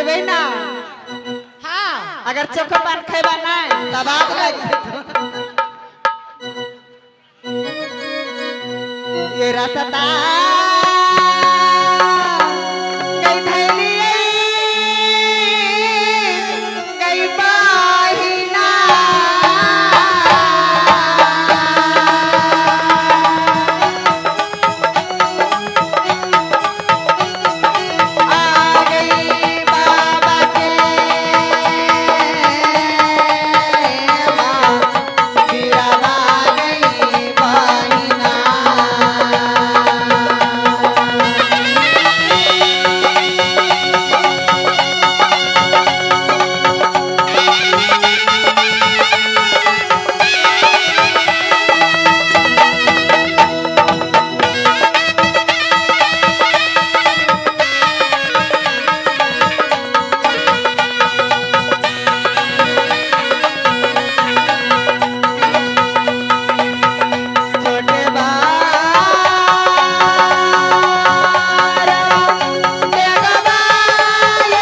खैबे ना। हाँ। अगर चोखो पान खैबा नहीं तब आग लग ये रास्ता गई धैलिए गई बाहिना। आ गई बाबा के माँ बीरवा गई बहिना। छोटे बार देखबाई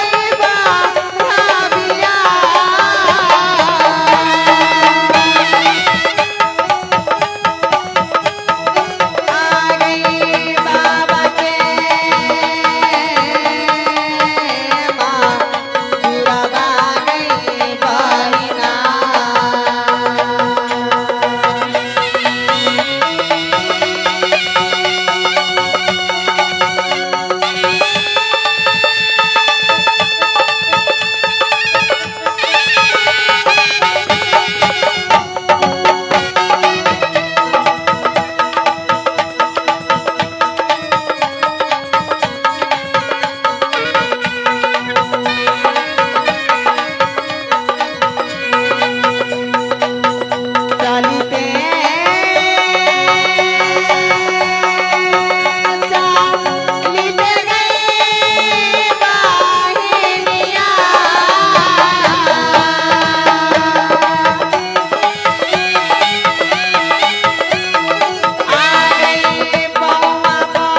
भाभिया। आ गई बाबा के माँ बीरवा गई बहिना। चलिते चलिते गई बाहिनिया। आ गई पौआ पर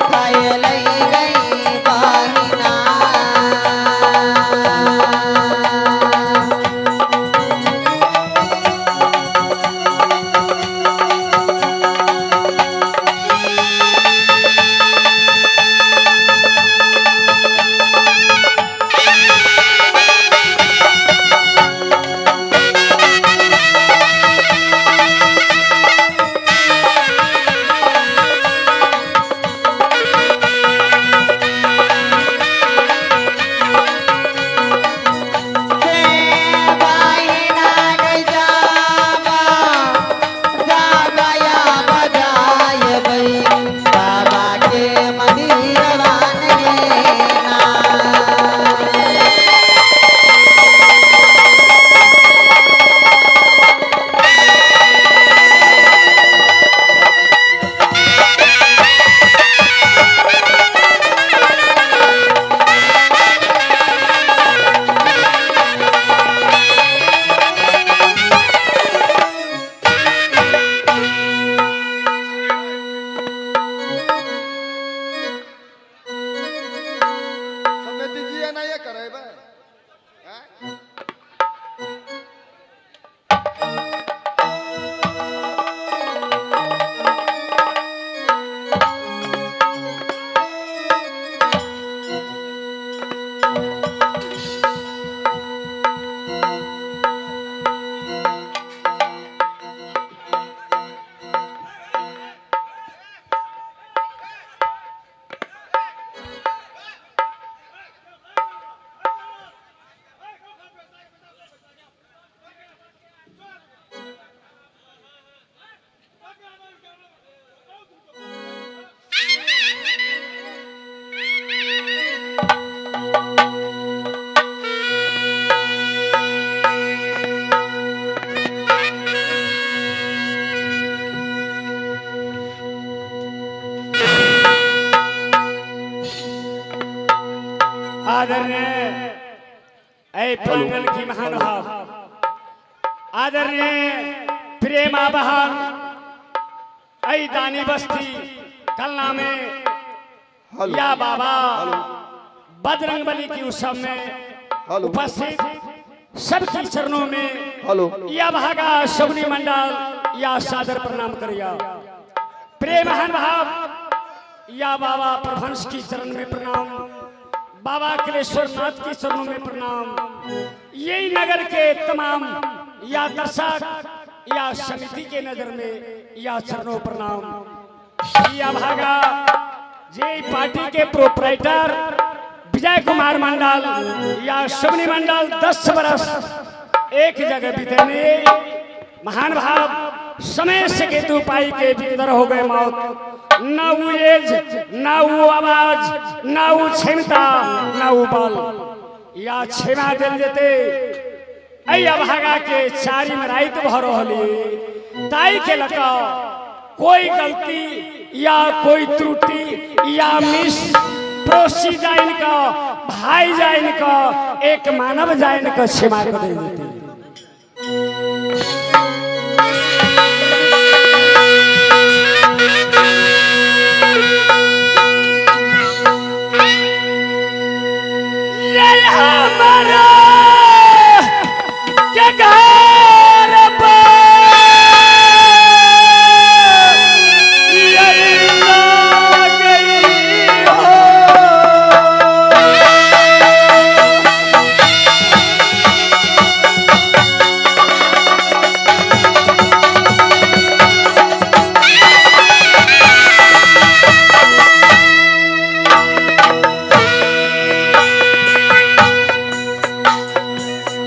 खायलै गई बहिना। हे बहिना गई जाबा जाबया बजायबै बाबा के मंदिरवा गेना। समिति जी ना ये करेबे हैं? आदरणीय ऐ प्रांगण की महानुभाव, आदरणीय प्रेमा बहार ऐ दानी बस्ती कलना में हेलो। या बाबा बजरंग बली की उत्सव में हेलो। उपस्थित सबकी चरणों में हेलो। या भागा शगुनी मंडल या सादर प्रणाम करिया। प्रेम भाव या बाबा प्रभंस की चरण में प्रणाम, बाबा अखिलेश्वर नाथ के चरणों में प्रणाम। यही नगर के तमाम या दर्शक या समिति के नजर में या चरणों प्रणाम। या भागा जे पार्टी के प्रोपराइटर विजय कुमार मंडल या शबनी मंडल 10 बरस एक जगह बीतने महान भाव समय से केतु पाई के बिकदर हो गए मौत। न वो एज, न वो आवाज, न वो क्षमता, न वो बल या क्षमा दिल देते। ऐ अभागा के चारी में राइत भर रहली ताई के लका कोई गलती या कोई त्रुटि या मिस प्रोसी जाइन का भाई जाइन का एक मानव जाइन का क्षमा कर देते। ये हमारा के घर पर ये गई हो।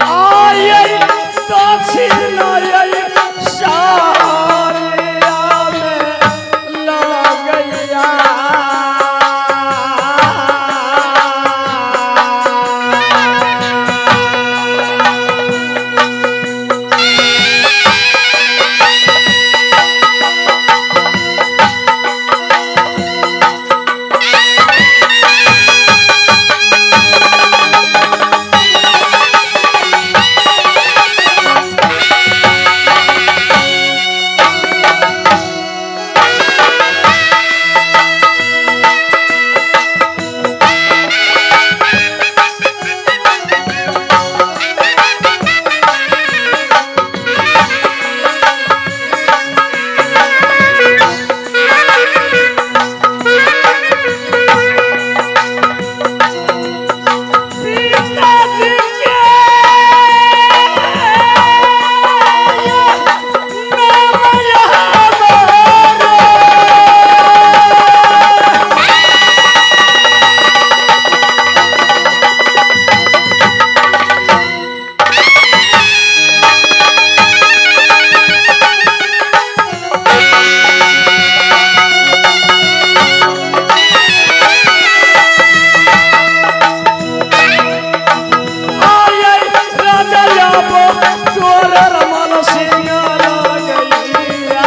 आये दक्षिण सारिया में लगैया। पिताजी के नाम हमारा। आये राजा याबो तोर रमन सिंह लगैया।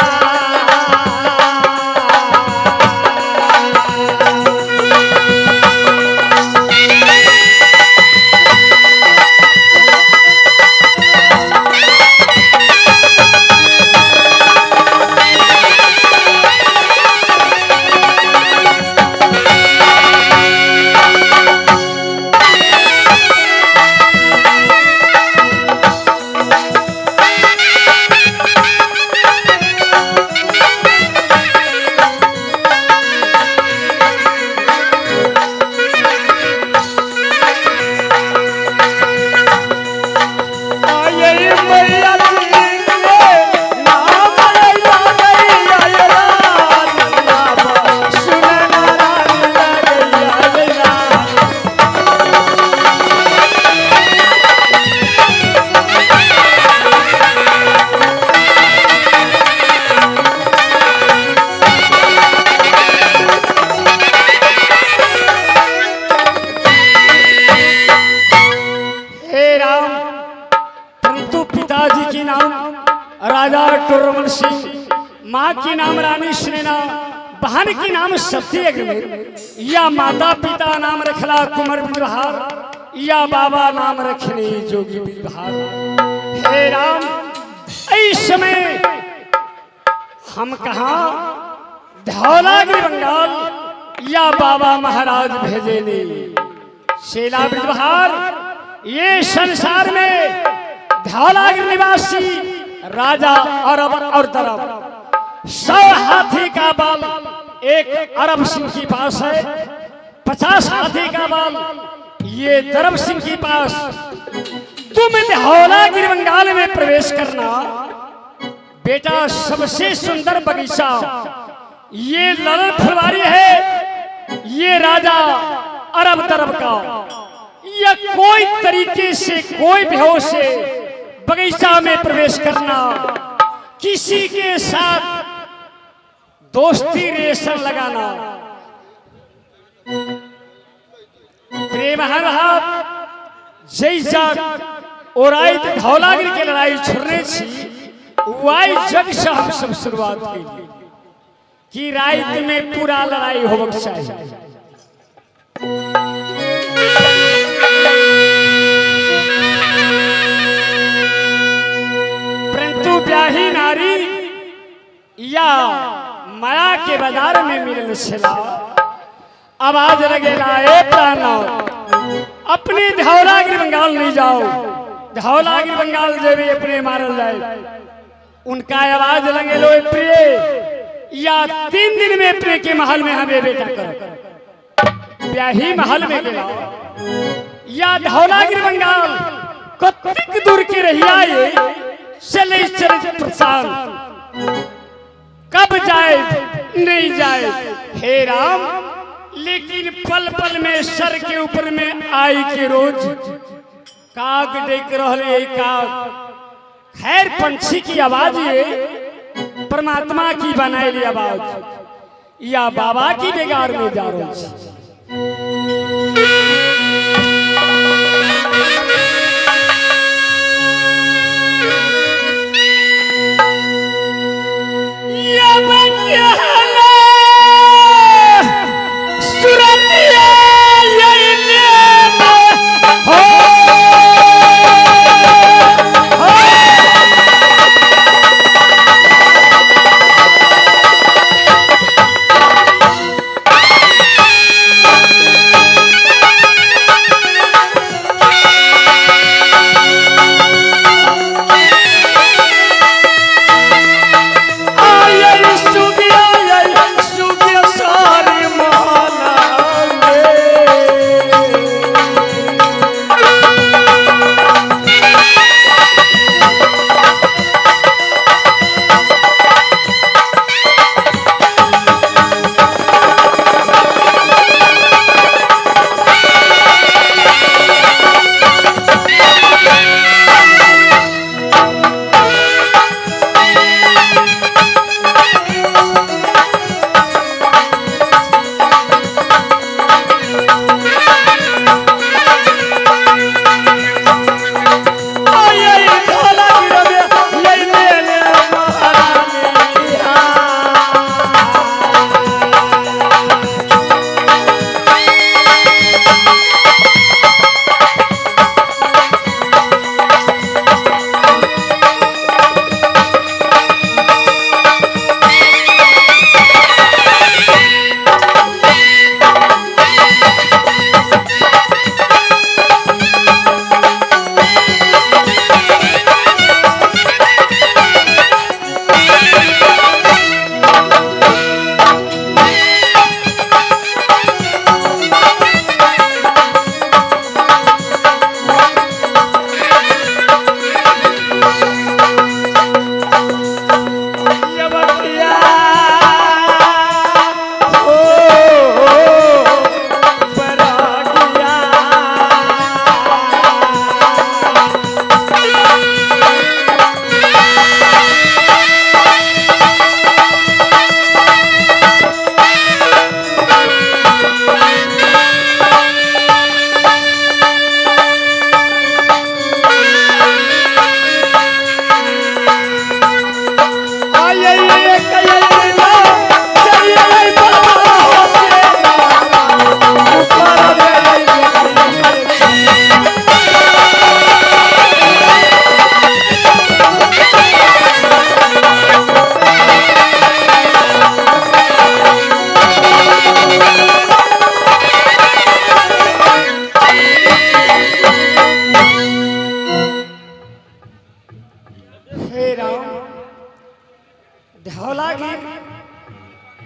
आये मैया जी के नाम लगैया रानी बाबा सुनना रानी लगैया। हे राम, परंतु पिताजी की नाम राजा टोरमल सिंह, माँ की नाम रानी सुनैना, बहन की नाम सती अग्रमेर, या माता पिता नाम रखला कुंवर बिहार, या बाबा नाम रखने जोगी बिहार। हे राम, इस समय हम कहा धौलागिरी बंगाल या बाबा महाराज भेजेली शेला ब्रजबहार ये संसार में धौलागिर निवासी राजा अरब और दरब 100 हाथी का बल एक अरब सिंह के पास है, 50 हाथी का बल ये दरब सिंह के पास। तुम धौलागिर बंगाल में प्रवेश करना बेटा, सबसे सुंदर बगीचा ये ललन फुलवारी है, ये राजा अरब तरब का। यह कोई तरीके से कोई बेहोश से बगीचा में प्रवेश करना, किसी के साथ दोस्ती रेशन लगाना। प्रेम हर हाथ जैसा ओराइत धौलागिर के लड़ाई छोड़ने छी why जग से हम सब शुरुआत की कि रात में पूरा लड़ाई होबक चाहिए। परंतु ब्याही नारी या माया के बाजार में मिलल छला आवाज लगेला ए प्राणा अपने धौलागिर बंगाल नहीं जाओ, धौलागिर बंगाल जेबे अपने मारल जाए। उनका आवाज लगे लो प्रिय या 3 दिन में प्रिय के महल में हमें बेटा कर ब्याही महल में गेला या धौलागिर बंगाल कतेक दूर के रहिया ये चले चले प्रसाद कब जाए नहीं जाए हे राम। लेकिन पल पल में सर के ऊपर में आई के रोज काग देख रहले काग। खैर पंछी की आवाज ये परमात्मा की बनाई आवाज या बाबा की बेगार में जा रही।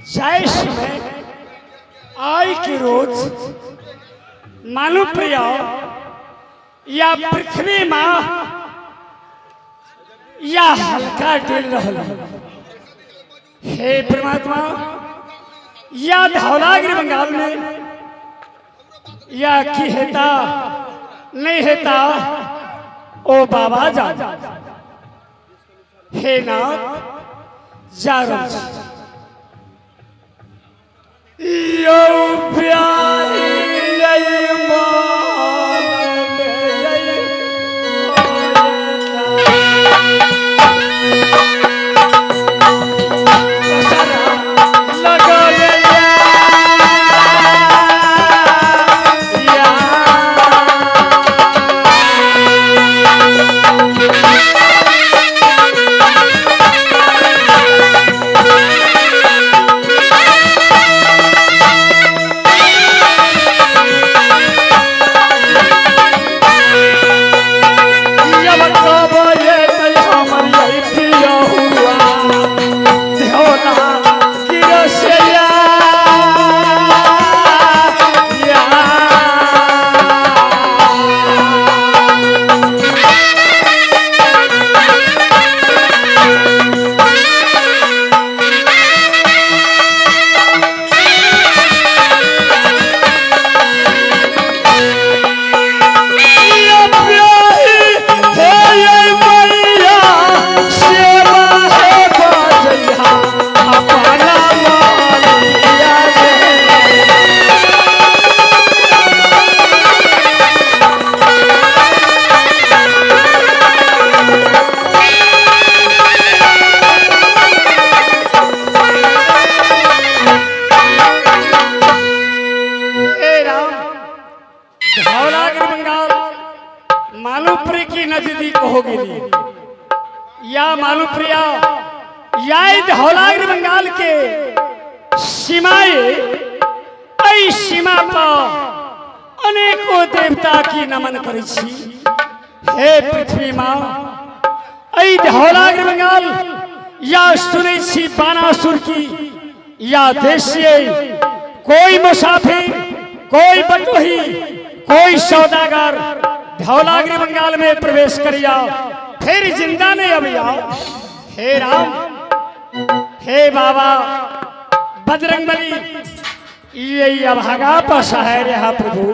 जाय समय आय के रोज मालूम प्रिया या पृथ्वी माँ या हल्का डोल रहल। हे परमात्मा, या धौलागिरी बंगाल में या की हेता नहीं हेता ओ बाबा जा। हे नाथ जा रहल छी। यौ प्यारी यै मान यै लगल या यब कब ये हमर ये प्रिय हुआ ध्योना किरसया या। यो प्यारी हे ये मैया सेवा हे बजैहा अपना मालिया रे। हे राम, धौलागिरी बंगाल मालूपुरी की नजदीक हो गई या मालूप्रिया या धौलागिरी बंगाल के सीमाएं, ऐ सीमा पर अनेकों देवता की नमन करै छी। हे पृथ्वी माँ, ऐ धौलागिरी बंगाल या सुनै छी बानासुर की या देशीय कोई मुसाफिर, कोई बटोही, कोई सौदागर धौलागिरी बंगाल में प्रवेश करिया फिर जिंदा नहीं अबिया। हे राम, हे बाबा बजरंग बली, ये अभागा पशा है रहा प्रभु।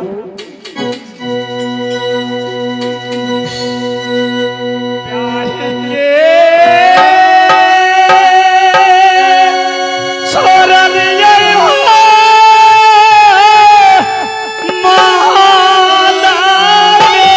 छोरन ये हो माला रे।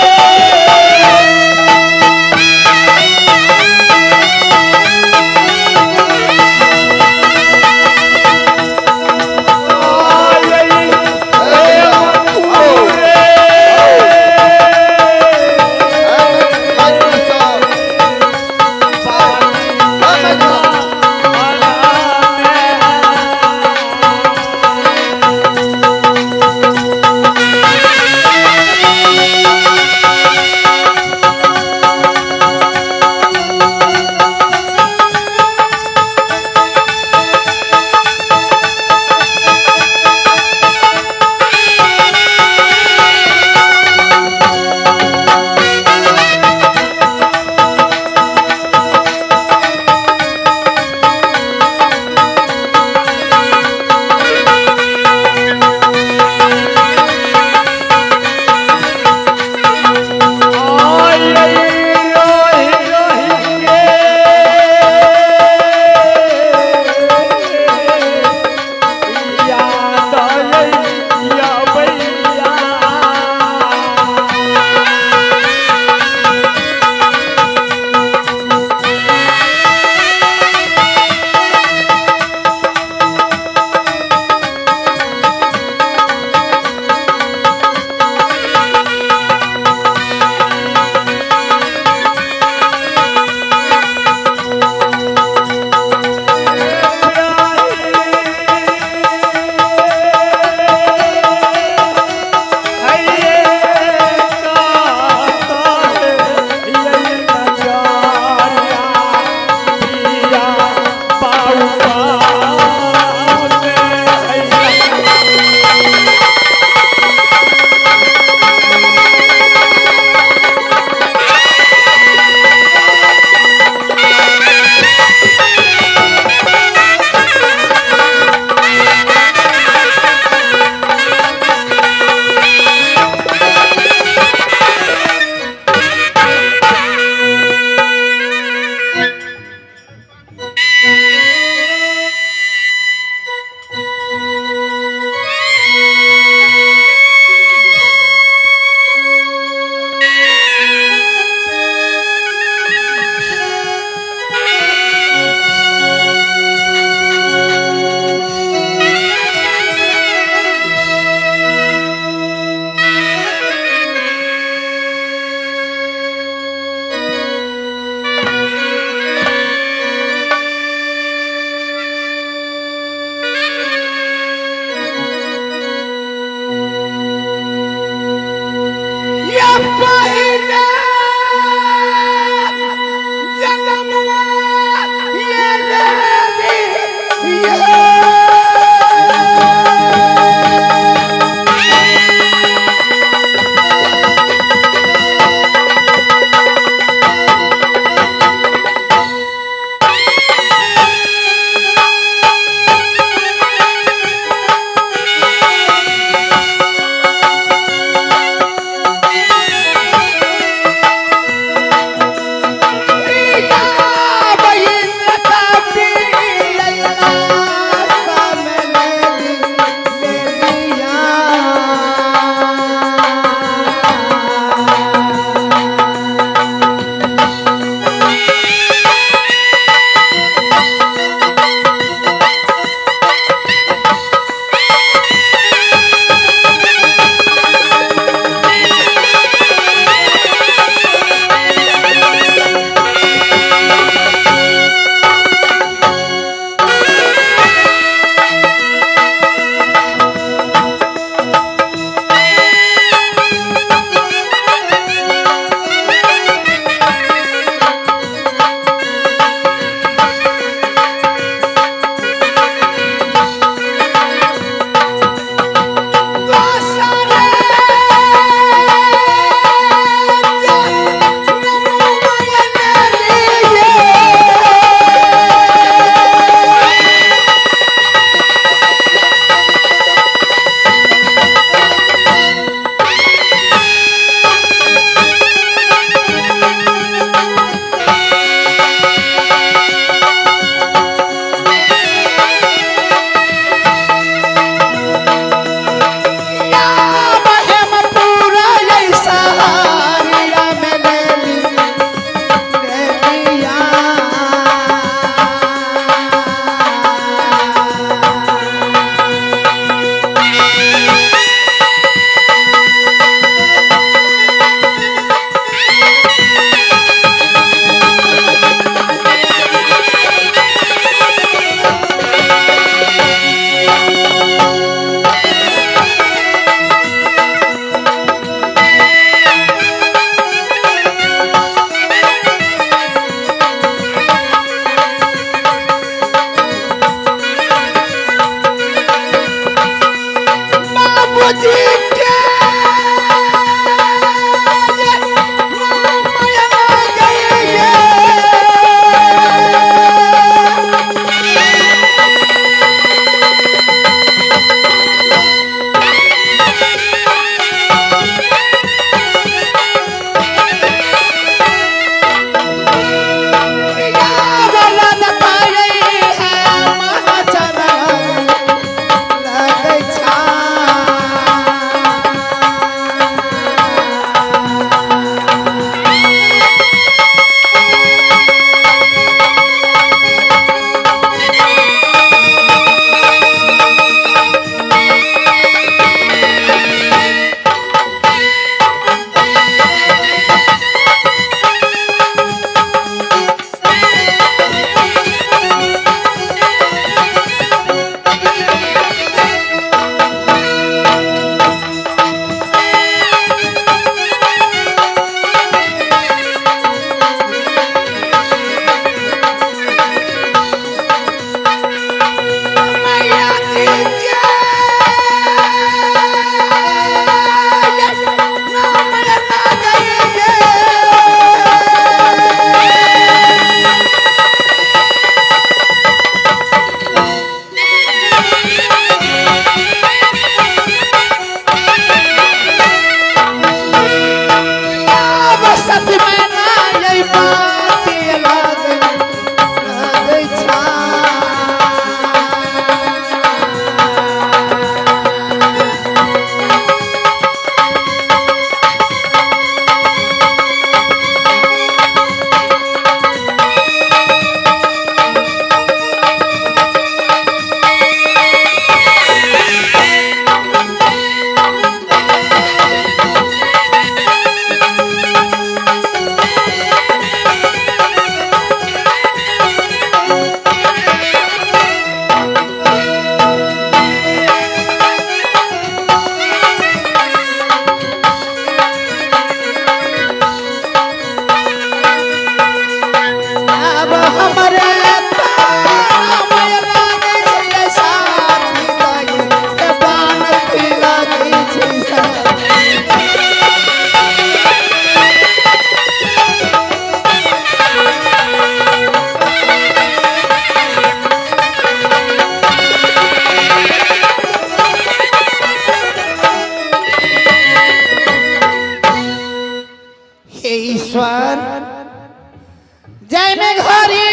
जय में घरी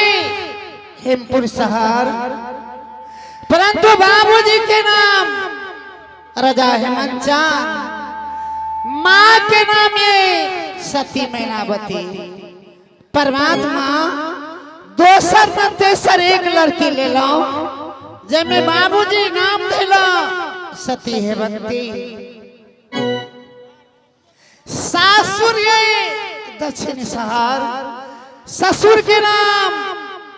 हेमपुर शहर, परंतु बाबूजी के नाम राजा हेमंत चांद, माँ के नाम ये सती मैनावती। परमात्मा दोसर न तेसर एक लड़की ले लो, जैमे बाबूजी नाम दिलो सती हेमंती। सासुर ये दक्षिण शहर, ससुर के नाम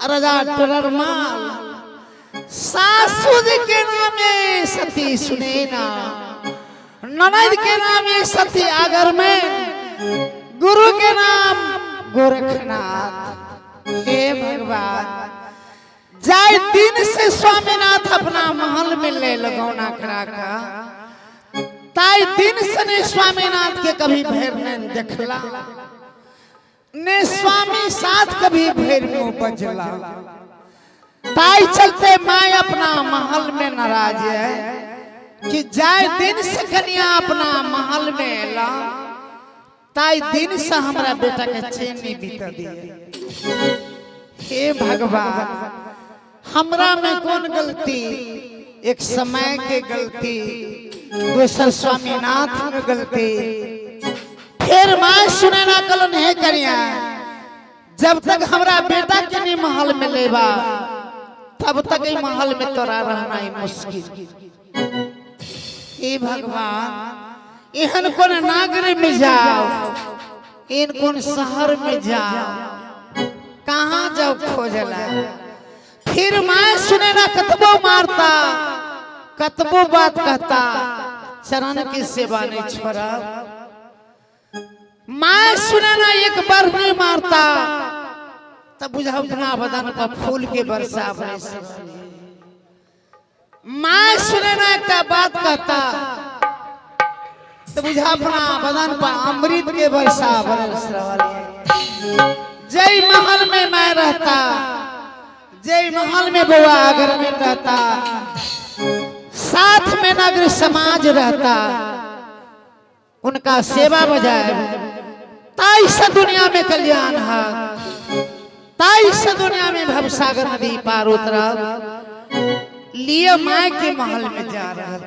राजा टोरमाल, सासू जी के नाम ये सती सुनैना, ननद के नाम ये सती आगर में, गुरु के नाम गोरखनाथ। हे भगवान, जाय दिन से स्वामीनाथ अपना महल में ले लगौना खड़ा का, ताई दिन से ने स्वामीनाथ के कभी भेड़ नहीं देखला, ने स्वामी साथ कभी भेड़ मुंह बजला। ताई चलते माय अपना महल में नाराज है कि जाय दिन से कन्या अपना महल में एला, ताई दिन से हमरा बेटा के चैन नहीं बीत दिए। हे भगवान, हमरा में कौन गलती? एक समय के गलती, दोसर स्वामीनाथ में गलती। फिर माय सुने ना कलन, हे कन्या, जब तक हमरा बेटा के नहीं महल में लेबा तब तक ई महल में तोरा रहना ही मुश्किल। हे भगवान, एहन कोन नगर में जाओ, एहन कोन शहर में जाओ, कहाँ जाओ खोजला? फिर माय सुने ना कतबो मारता, कतबो बात कहता, चरण की सेवा नहीं छोड़ा। माय सुने ना एक बार नहीं मारता तब बुझा अपना बदन पर फूल के वर्षा बरस। माय सुने ना एक बात कहता तो बुझा अपना बदन पर अमृत के वर्षा बरस रहल। जय महल में मैं रहता, जय महल में बउआ अगर में रहता, साथ में नगर समाज रहता, उनका सेवा बजाय, ताई से दुनिया में कल्याण है, ताई से दुनिया में भवसागर नदी पार उतरा। लिए माय के महल में जा रहा।